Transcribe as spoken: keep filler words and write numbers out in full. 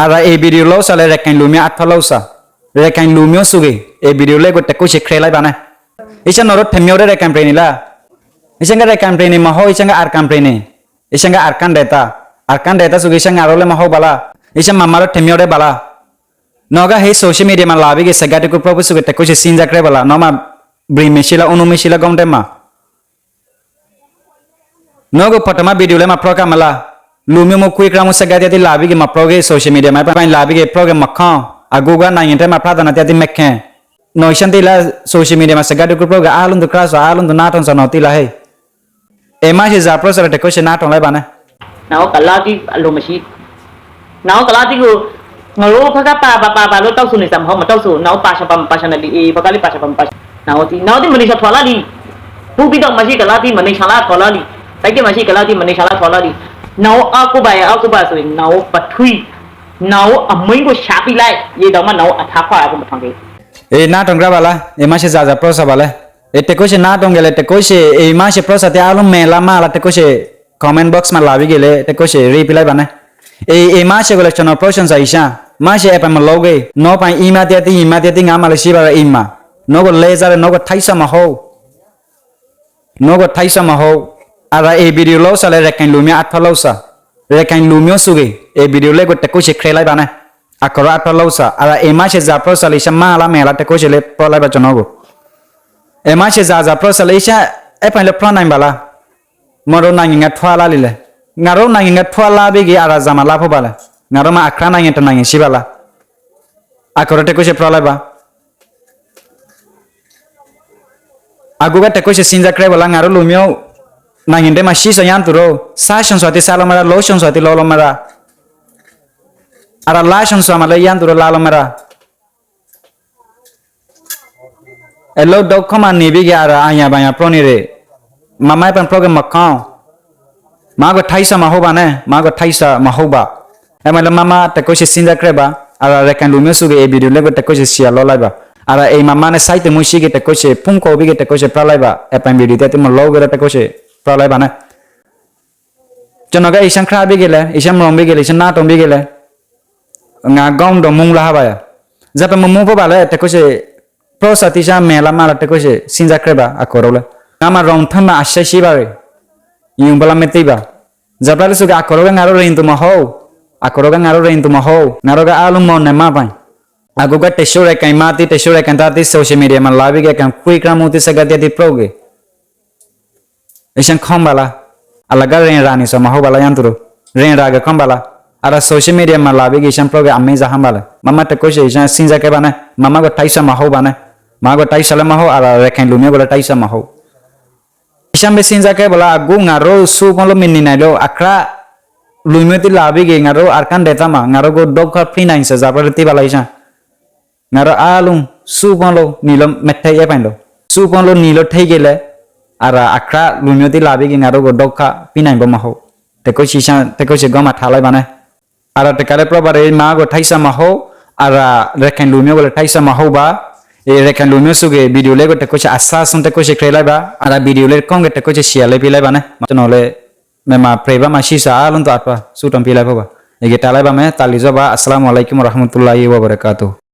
အရၣ် အ video လီၤစၢ်လၢ ရခိုင်လူမျိုး အထွဲလီၤစၢ်, ရခိုင်လူမျိုး စုက့ၤ အ video လၢက တကိးဆံး ခြ့လိုက်ပါနဲ့. အ့ၣ် ဆၢ နီၢ်ရိထံမီဒဲ ရခိုင်ပရံန့ၣ်လၢ, အ့ၣ် ဆၢ က ရခိုင်ပရံန့ၣ် မဟီ, အ့ၣ် ဆၢ က အရၣ် ကံပရံန့ၣ်, အ့ၣ် ဆၢ က အရၣ် ကံ ဒေသ, အရၣ် ကံ ဒေသ စုက့ၤ အ့ၣ် ဆၢ က နီၢ်ရိလၢ မဟီဘၣ်လၢ, အ့ၣ် ဆၢ မမၤရိထံမီဒဲဘၣ်လၢ, နီၢ်က ဟဲ social media မၤလၢ်ဘံက့ၤ စဲးကါတကုပရိပစုက့ၤ တကိးဆံး စံၣ်စၢခဲဘၣ်လၢ, နီၢ်မၤ ဘြံၤမ့ၢ်ဆံးလၢ အူနူမ့ၢ်ဆံးလၢ ကီမ့ၢ်တဲမး နီၢ်က ဖီတမါ video လၢ မၤဖျီကါမးလၢ်, လူမျိုးမ့ၢ်ကွံကြၢမူ စဲးကါတံ လၢ်ဘံက့ၤ မၤဖျီက့ၤ social media မၤပၢၢ် လၢ်ဘံက့ၤ ဖျီက့ၤ မၤခီ, အဂုၤအဂၤ နိုင်ငံထဲ မၤဖျါသး နတံ တံ မ့ၢ်ခဲ, နီၢ် အ့ၣ် ဆၢ တံလၢ social media မၤ စဲးကါတကုပရိက့ၤ အါလူၢ် သူကြၢစၢ် အါလူၢ် သူနၢ်ထိၣ်စၢ် နီၢ်တံလၢ်ဟဲ, အ့ၣ် မၤဆံး စၢ် ပရိစၢ်လၢ တကိးဆံး နၢ်ထိၣ်လၢၤဘၣ်န့ၣ်. နအိၣ်ကလၢတံ အလိၤမဆံး, နအိၣ်ကလၢတံက နအိၣ်ဖဲကါပာ်ပာ်ပာ်ပာ်လၢ တီၢ်ဆူၣ်န့ၣ် စၢ် မဟီ မတီၢ်ဆူၣ်, နအိၣ်ပာ်စၢ်ပာ် ပာ်စၢ်နလံ အ့ၣ် ပကလံ ပာ်စၢ်ပာ် ပာ်စၢ်, နအိၣ်တံ နအိၣ်တံ မနုၤဆၢ ထိၣ်လၢ်လံ, ဘူဘံဒီး မၤဆံး ကလၢတံ မနုၤဆၢ လၢ်ထိၣ်လၢ်လံ, တၢ်က့ မၤဆံး ကလၢတံ မနုၤဆၢ လၢ်ထိၣ်လၢ်လံ, နအိၣ်အါကူဘၣ် အါကူဘၣ်စ့ၢ် နအိၣ်ပထွံၣ်, နအိၣ်အမိၢ်က ဆးပံလၢ်, ယဲဒီးမး နအိၣ်အထါခွါ အဃိ မထီၣ်က့ၤ အ့ၣ် နၢ်ထိၣ်ကြၢဘၣ်လၢ်, အ့ၣ် မၤဆံး စၢ် စၢ် ပရိစၢ်ဘၣ်လၢ်, အ့ၣ် တကိးဆံး နၢ်ထိၣ်က့ၤလၢ တကိးဆံး အ့ၣ် မၤဆံး ပရိစၢ်တံ အါလူၢ် မဲာ်လၢမၤလၢ် တကိးဆံး comment box မၤလၢ်ဘံက့ၤလၢ တကိးဆံး ရ့ပံလၢၤဘၣ်န့ၣ်. အ့ၣ် အ့ၣ် မၤဆံး ကလၢ ဆၢ နီၢ်ပရိစၢ်စၢ် အ့ၣ် ဆၢ, မၤဆံး အ့ၣ် ပမၤလိက့ၤ, နီၢ်ပၢ် အံၤမၤတံ တံ အံၤမၤတံ တံ ငါမၤလၢၤ ဆံးဘၣ်ရၢ အံၤမၤ, နီၢ်က လဲၤစၢ်လၢ နီၢ်က ထိၣ်စၢ် မဟီ နီၢ်က ထိၣ်စၢ် မဟီ, အရၣ် အ video လီၤစၢ်လၢ ရခိုင်လူမျိုး အထွဲလီၤစၢ်, ရခိုင်လူမျိုး စုက့ၤ အ video လၢက တကိးဆံး ခြ့လိုက်ပါန့ၣ်, အကရၢ အထွဲလီၤစၢ်, အရၣ် အ့ၣ် မၤဆံး စၢ် ပရိစၢ်လၢ အ့ၣ် ဆၢ မၤလၢ် မဲာ်လၢ် တကိးဆံးလၢ ဖျီလၢၤဘၣ် ကၠီနီၢ်ကီၢ်, အ့ၣ် မၤဆံး စၢ် စၢ် ပရိစၢ်လၢ အ့ၣ် ဆၢ, အ့ၣ် ပလၢ ဖျီနံၣ်ဘၣ်လၢ်, မ့ၢ်ရိ နိုင်ငံ ထွဲလၢ်လံလဲၣ်, ငါရိ နိုင်ငံ ထွဲလၢ်ဘံက့ၤ အရၣ် စၢ် မၤလၢ်ဖိဘၣ်လဲၣ်, ငါရိ မ့ၢ် အခရၢၣ် နိုင်ငံ တ နိုင်ငံ ဆံးဘၣ်လၢ်, အကရၢ တကိးဆံး ဖျီလၢၤဘၣ် အဂုၤအဂၤ တကိးဆံး စံၣ်စၢခဲဘၣ်လၢ်, ငါရိ လူမျိုး နိုင်ငံ ထဲမှာ ရှိစေချင်သူတို့, စားချင်စွာ သီးစားလို့မရ, လိုချင်စွာ သီးလိုလို့မရ, အရၣ် လာချင်စွာ မလာချင်သူတို့ လာလို့မရ, အလုပ်ဒုက္ခမှာ နေပြီးက့ၤ အရၣ် အာဏာပိုင်က ပြောနေတယ်, မမ ပန် ဖျီက့ၤ မခီ, မၤက ထိၣ်စၢ် မဟီဘၣ်န့ၣ်, မၤက ထိၣ်စၢ် မဟီဘၣ်, အမ့ၢ်လၢ မမ တကိးဆံး စံၣ်စၢခဲဘၣ်, အရၣ် ရခိုင်လူမျိုး စုက့ၤ အ video လၢက တကိးဆံး share လီၤလၢၤဘၣ်, အရၣ် အ့ၣ် မမ န့ၣ် စိုက်တူမှုရှိက့ၤ တကိးဆံး, ဖုန်းခေါ်ပြီးက့ၤ တကိးဆံး ဖျီလၢၤဘၣ်, အ ပန် video တံ တမၤလိက့ၤဒီး တကိးဆံး ဖျီလၢၤဘၣ်န့ၣ်, ကျွန်တော်က အ့ၣ် ဆၢ ခြ့ဘံက့ၤလဲၣ်, အ့ၣ် ဆၢ မၤဘံက့ၤလဲၣ်, အ့ၣ် ဆၢ နၢ်ထိၣ်ဘံက့ၤလဲၣ်, ငါ ခေါင်း တော့ မူလၢဟါဘၣ်ယၤ, ဇာတ် ပမမူဖိဘၣ်လဲၣ်, တကိးဆံး ပရိစၢ်တံဆၢ မဲာ်လၢ်မၤလၢ် တကိးဆံး စံၣ်စၢခဲဘၣ် အကရၢလၢ်, ငါမၤ ရုံထမ်းမှာ အရှက်ရှိပါတယ်, ယုံပလၢ် မသိပါ, ဇာတ် ပျၢ်လၢ် စုက့ၤ အကရၢက ငါရိ ရင်းသူ မဟီ, အကရၢက ငါရိ ရင်းသူ မဟီ, ငါရိ က အလူမီၢ် နမ ပၢ်, အဂုၤအဂၤ တ ချို့ ရခိုင် မသိ, တ ချို့ ရခိုင် တ သိ, social media မှာ လၢ်ဘံက့ၤ ကံ ကွံကြၢမူ သီး စဲးကါတံ တံ ဖျီက့ၤ အ့ၣ် ဆၢ ခီဘၣ်လၢ်, အလၢ်က ရင်းရၢ် နေစွာ မဟီဘၣ်လၢ် ယင်းသူရိ ရင်းရၢ် က ခီဘၣ်လၢ်, အရၣ် social media မှာ လၢ်ဘံက့ၤ အ့ၣ် ဆၢ ဖျီက့ၤ အမ့ၢ်စၢ်ဟါဘၣ်လဲၣ်, မမ တကိးဆံး အ့ၣ် ဆၢ စံၣ်စၢခဲဘၣ်န့ၣ်, မမ က ထိၣ်စၢ် မဟီဘၣ်န့ၣ်, မမ က ထိၣ်စၢ်လၢ မဟီ, အရၣ် ရခိုင်လူမျိုး က လၢ ထိၣ်စၢ် မဟီ အ့ၣ် ဆၢ မ့ၢ် စံၣ်စၢခဲဘၣ်လၢ်, အဂုၤ ငါရိ စုပေါင်းလို့ မနေနိုင်လို့, အခရၢၣ် လူမျိုးတံ လၢ်ဘံက့ၤ ငါရိ အရၣ် ကံ ဒေသ မှာ ငါရိ က ဒုက္ခ ဖြစ်နေစၢ် ဇာတ် ပျၢ်လၢ် တံဘၣ်လၢ် အ့ၣ် ဆၢ, ငါရိ အလူ စုပေါင်းလို့ နေလို့ မထိၣ် အ ပန် လို့, စုပေါင်းလို့ နေလို့ ထိၣ်က့ၤလဲၣ်, အရၣ် အခရၢၣ် လူမျိုးတံ လၢ်ဘံက့ၤ ငါရိ က ဒုက္ခ ဖြစ်နိုင်ဖို့ မဟုတ်, တကိးဆံး တကိးဆံး ဂီၢ်မၤထါလၢၤဘၣ်န့ၣ်, အရၣ် တကးလၢ ဖျီဘၣ်ရၣ် မမ က ထိၣ်စၢ် မဟီ, အရၣ် ရခိုင်လူမျိုး က လၢ ထိၣ်စၢ် မဟီဘၣ်, အ့ၣ် ရခိုင်လူမျိုး စုက့ၤ video လၢက တကိးဆံး အစၢ် ဆုံး တကိးဆံး ခြ့လၢၤဘၣ်, အရၣ် video လၢ ကီၢ်က့ၤ တကိးဆံး share လၢ် ဖံလၢၤဘၣ်န့ၣ်, ကျွန်တော်လည်း မ့ၢ်မၤ pray ဘၣ် မၤဆံးစၢ် အလူ သူ အထွဲ ဆုတောင်း ဖံလၢ် ဖိဘၣ်, အဂ့ၢ် တၢ်လၢၤဘၣ်မ့ၢ် တၢ်လံၤစီဘၣ်, အစလၢ်မုအလၢၣ်ကုမ် ရႃႇမတူလၢ်ဟီ ဝဘရၢၣ်ကၢတူၢ်